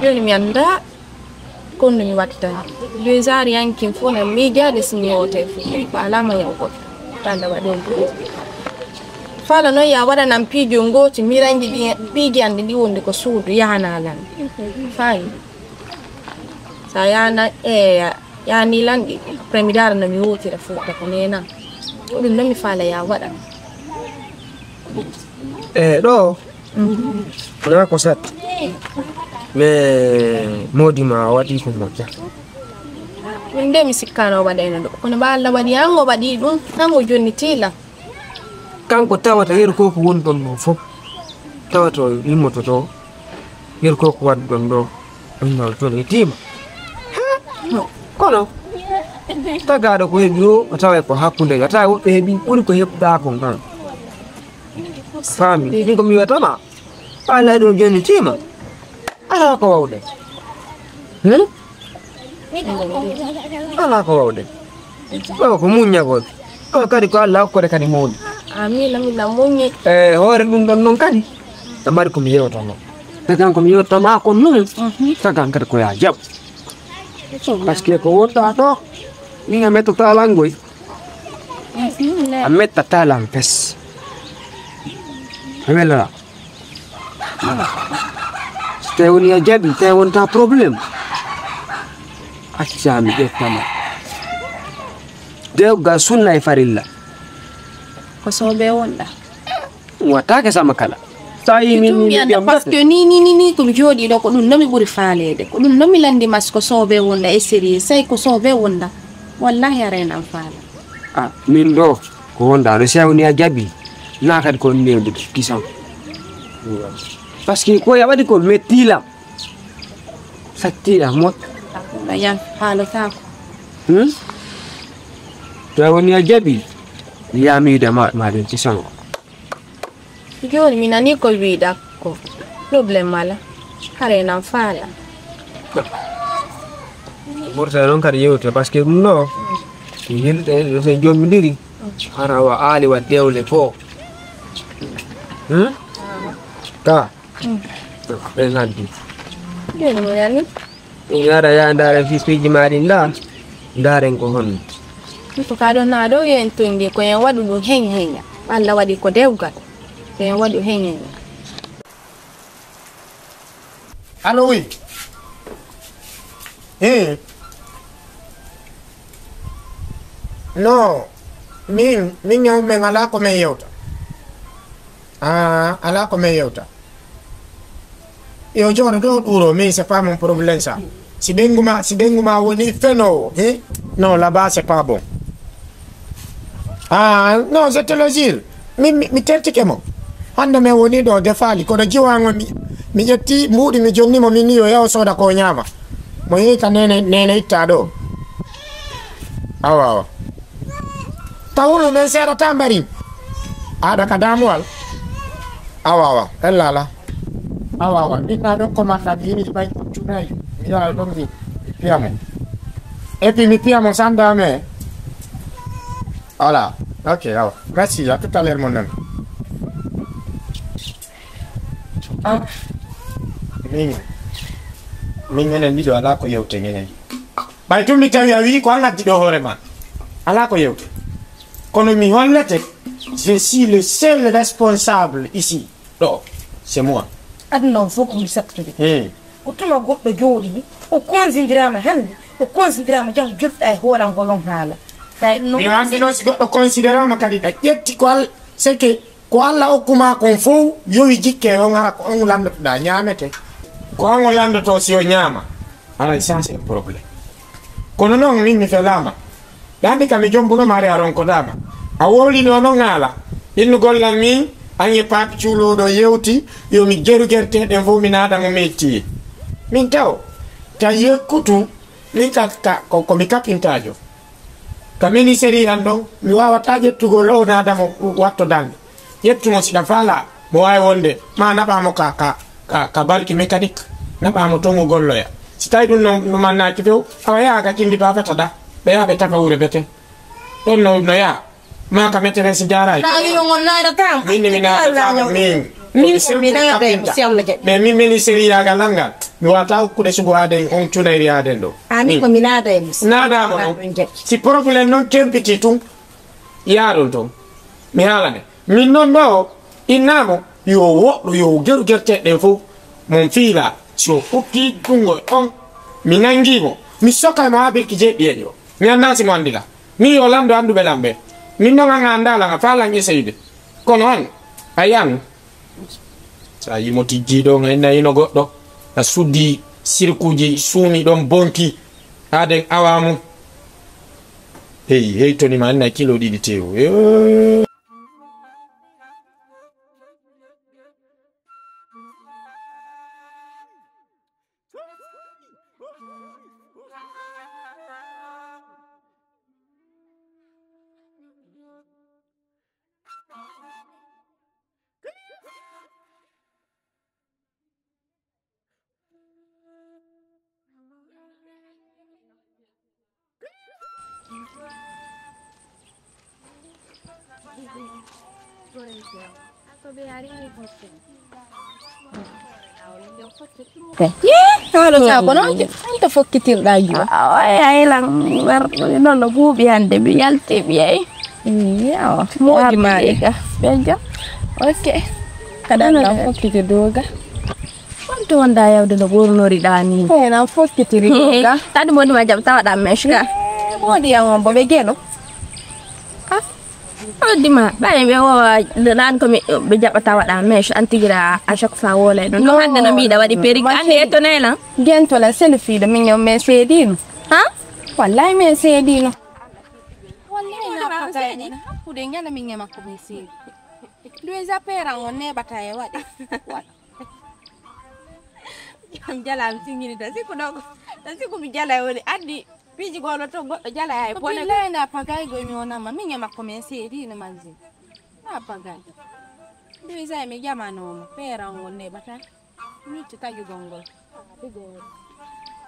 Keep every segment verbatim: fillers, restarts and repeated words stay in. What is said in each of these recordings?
Jooni mi anndaa ko honno mi watta. Deux heures yankin fof na miijaade si mi hootee fof. Ko alaa ma yaw goɗɗo. Ko Allah waɗi on ɗum. Faala noon ya waɗanam piijo ngooti, miranji ɗi piiji an ɗi wonde ko suudu yahanaa lan. Faayi. Sa yana e yani lan ɗi après mi dara no mi wotira fof ko nenan. Ko ɗum noon mi faala ya waɗa. E ɗo wonaa ko sat mais moodi ma waɗi ko moƴƴa. Min de mi sikkano waɗayno ɗo kono ba Allah waɗi an o waɗi ɗum an o jonniti lan. Kanko tawata yeru ko ko woni ɗon ɗo fof tawata o immototo yeru ko ko waɗi ɗon ɗo ɗum ɗo jonnitiima. Kono tagaaɗo ko heɓi o o taway ko hakkunde yo tawi woɓɓe heɓi ɓuri ko heɓɗa kon kan. Faami ɗin ko mi wiyatama. Ala ɗum jonnitiima. Alaa ko wawɗen. Hmm? Alaa ko wawɗen. Ɗo ko muññagol. Ɗo kadi ko Allah hokkore kadi mawni. Amina mina muññi. E hoore ɗum ɗon noon kadi. Ɗo mbaɗi ko mi yewtono. Tagan ko mi yewtoma ko noon. Tagan kadi ko ya jaɓ. Parce que ko wonta ɗo. Min a mettata langoy. A mettata lan pes. A welana. So tawi woni a jaɓi tawi wonta problème. Acca mi ƴettama. Dewgal sunna e farilla. Ko soobee wonɗa. Wattake sama kala. Sa yi min mi anda parce que ni ni ni ni ko mi jooɗi ɗo ko ɗum nomi ɓuri faaleede ko ɗum nomi landi mas ko soobee wonɗa e sérieux say ko soobee wonɗa. Wallahi a renan faala. Ah, min ɗo ko wonɗa no sewni a jaɓi na kadi ko newde kisan. Parce que ko ya waɗi ko mettilam. Sattiɗa moƴƴo. Yan haalataako. Hmm? To a woni a jaɓi. Yamiide ma ma ɗum ci songo. Jooni mi nani ko wiɗa ko. Problème mala. Hare nan faala. Ɓurta noon kadi yewte parce que ɗum ɗo yilde so jomidiri hara wa aali wa dewle fo. Hmm? Ka ɓe ngaddi. Jooni mo yani. Ɗum yara ya ndaaren fispiiji ma ɗin ɗa ndaaren ko honno. Ko ka ɗon na ɗo yen tundi ko yen waɗu ɗum heña heña. Allah waɗi ko dewgal. Ko yen waɗu heña heña. Allo oui. Eh. Non. Min min ñaw men ala ko men yewta. Ah, ala ko men yewta. Yo jooɗo ɗo ɗuuro min c'est pas mon problème ça. Si ɓengu ma si ɓengu ma woni fenowo hi. Non, là-bas c'est pas bon. Ah non, je te le jure. Min mi tertike mo. Hande men woni ɗo defaali kono jiwango mi mi ƴetti mbuuɗi mi jonni mo min ni yo yaw sooda ko ñaama. Mo yehi ka nene nene itta ɗo. Awa awa. Tawuno men seeɗa ta mbarin. Aɗa ka damuwal. Awa awa ella ala. Awa awa ɗinna ɗon ko manna mi yii ɓay cunayi mi yawa ɗon mi piyamo. Et puis mi piyamo sandame. Voilà. Ok, awa. Merci, à tout à l'heure mon ami. Ah. Min min enen ɗiɗo ala ko yewte enen. Ɓay tun mi tawi a wii ko an addi ɗo hoore ma. Alaa ko yewte. Kono mi hollete, je suis le seul responsable ici. Ɗo, c'est moi. Aduna on fof ko mi sattude. He. Ko tuma goɗɗo jooɗi, o considérama hannde, o considérama jam joɗɗa e hoolangol on haala. Tawi ɗum noon. Mi anndi noon si goɗɗo considérama kadi a ƴetti ko al c'est que Ko Allah okkuma kon fow yowi jikke on hara ko on landotoɗa ñamete. Ko an o landoto si o ñama. Haray ça c'est un problème. Kono noon min mi felama. Ɗaɓi kam mi jombunoma ari a ronkodama. A wowlino noon haala. Innugol lan min an e papi cuuluɗo yewti yo mi jeru gerte ɗen fof mi naada mo metti. Min taw ta yekkutu min ka ko mi kapintajo. Ka ministeri an ɗon mi wawata ƴettugol o nadamo watto danɗe ƴettumo siɗa faala mo wawi wonde ma naɓamo ka ka ka ka barki mécanique naɓamo ton o golloya si tawi ɗum no no mannaki few awa yaha ka cindi ba fetaɗa ɓe yaha ɓe tafa wure bete ɗon no no yaha ma ka météresse jarayi Tawi yo ngon nayrata. Minni mi naɗa min Min ko mi naada e mo si Allah jaɓi. Mais min meni sériyagal an ngal. Mi wata hokkude sugu haaden on cunayri haaden ɗo. A min ko mi naada e mo si Allah jaɓi. Naadama ɗon. Si problème non kempiti tun. Yaadon ton. Mi haalane. Min non ɗo innamo yo woɗɗo yo geru gerteɗe ɗen fof. Mon fiila si o futti jungo on. Mi nangi mo. Mi soka mo ha birki jeeɗiyeejo. Mi annda si mo andila. Min yo lamɗo annduɓe lamɓe. Min non an a annda lan a faalan eseyde. Kono an a yiyan. Sa yimo tijji ɗon a inna ino goɗɗo. A suddi sirkuji suumi ɗon bonki. Haaden awa mum. Hey, hey toni ma inna kilo ɗiɗi tew. Eh. Yee, haala taa ko noon, on to fokkitirɗaa yo. Ay, ay, lan, wer, non no buuɓi hannde, mi yalti, mi yehi. Moƴƴi maa de. Ɓen jam. Ok. Kada lan fokkiti doga. Wonto wonda yawde no ɓornoriɗaa nii. Hey, nan fokkitiri doga. Tadi moodi ma jam tawaɗa mèche ka. Moodi yam on bo ɓe geno. Ah. Oddi ma, ɓaye ɓe wowa, nan ko mi, ɓe jaɓata waɗa mèche, an tigi da à chaque fois wolay ɗum. Non, hannde no mbiɗa waɗi perruque, an de to naylan. Gento la selfie de min yo men seedino. Ha? Wallahi men seedino. Wallahi na pagay ni. Hakkude ngala min e makko men seedi. Ndu e zapperan on neɓata e waɗi. Jam jala mi singini tan sikku ɗo ko tan sikku mi jala e woni addi piiji goɗɗo to goɗɗo jala e bone. Billahi na pagay go nyonama min e makko men seedi no manzi. Na pagay. Ndu e zay mi jamanoma peran on neɓata. Micco tagugol ngol.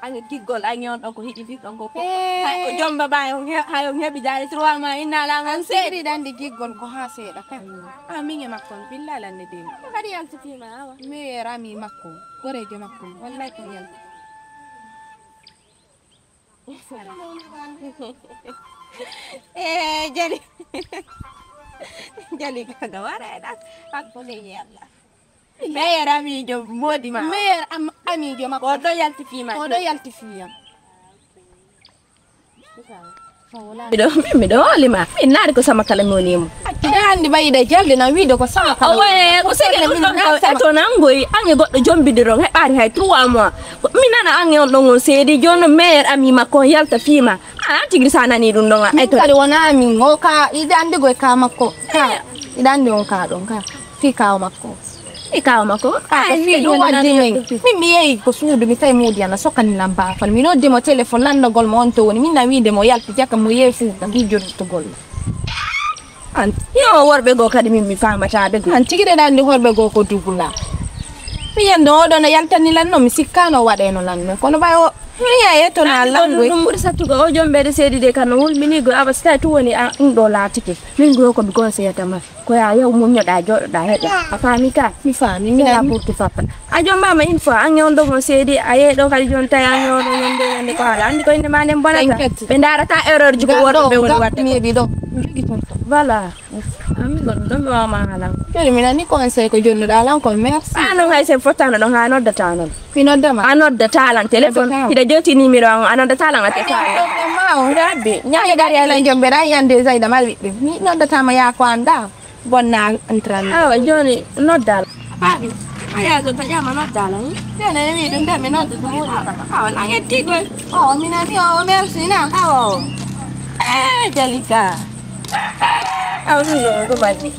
Ange giggol ange on ɗon ko hiɗi ɗin ɗon ko ko. Hay ko jomba ba hay on heɓi jaari trois mois inna lama an seedi dandi giggol ko ha seeɗa kan. A min e makko on billa lande deni. Kadi yaltitima awa. Mi rami makko gorejo makko wallahi ko yalti. Eh, jali. Jali gaga wara e ɗan. Hakkunde e Allah. Meilleur ami jo modi ma. Meilleur am ami jo ma. Ko do yalti fi ma. Ko do yalti fi yam. Miɗo miɗo hoolima min naari ko sama kala mi woni mo. Ande andi ɓayiɗa jalde na wiide ko sama kala. Owe ko sege ɗum ɗon eto nangoyi ange goɗɗo jombidiro heɓaani hay trois mois. Ko mi nana ange on ɗon on seedi jooni no meilleur ami makko on yalta fiima. A tigi sa nani ɗum ɗon a eto. Kadi wona min o ka iɗa andi goy ka makko ka iɗa andi on ka ɗon ka fi kawo makko. E kaw makko. Ay mi ɗum waddi min min mi yehi ko suudu mi tawi muudi ana sokkani lam baafal mi noddi mo téléphone lanndagol mo on to woni min na wiide mo yalti jaka mo yehi fuuta gi jottugol. An yo worɓe goo kadi min mi faamata ɓe goo. An tigi ɗeɗa anndi horɓe goo ko dugula. Mi yiyande oɗo no yaltani lan no mi sikkano waɗeno lan no kono ɓay o mi yiya e to na langoy. Ɗum ɓuri sattugo o jombeede seedi de kan no hulɓini go awa si tawi tun woni ɗum ɗo laatike min goo ko mi conseillata ma. Ko ya yaw muññoɗa jooɗoɗa heɗo a faami ka mi faami mi ala ɓurti fatta. A jombama une fois an yewdo mo seedi a yeeɗo kadi jooni tawi an yewɗo yonde yonde ko haala andi ko inde ma nden bonata. Ɓe darata erreur ji ko worɓe ɓe woni wadde mi yeeɗi ɗo. Voilà. Ami ɗon ɗon mi wawma haalan. Joni mi nani conseil ko jonnuɗa lan ko merci. A non hay sen fottano ɗon ha noddata non. Mi noddama. A noddata lan téléphone hiɗa joti numéro an a noddata lan a tefa. Rabbi ñaami dari ala jombe ra yande zayda mal ɓiɓɓe mi noddatama yaa ko anda. Bonna entran awa joni noddal. Babi a yaa joni taƴama noddala ni. Joni emi ɗum de mi noddata. Awa lan yetti koy. O minani o merci na awa o. Eh jalika. Awa ɗum no ɗum anni.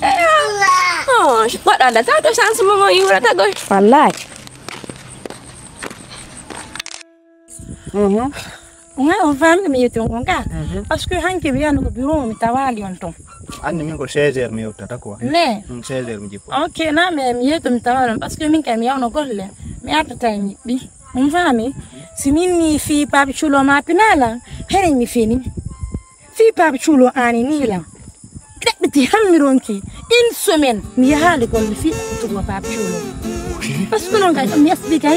Waɗanda taw to chance mo mo yiwrata koy. Wallahi. Nga on famille mi yetti on kon ka parce que hanki mi yano ko bureau mi tawali on ton. Anni min ko seize heures mi yettata quoi. Mais seize heures mi jippo. Ok na mais mi yetto mi tawali on parce que min kay mi yawno golle mi artata e ñiɓɓi. On famille si min ni fi papi culo ma pinala hene mi fini. Fii paaba cuuloo aani nii lan. Ɗaɓɓiti hammironki Une semaine mi yahaali golle fii ɗaɓɓutugoo papier o. Par ce que noon kay mi expliqué.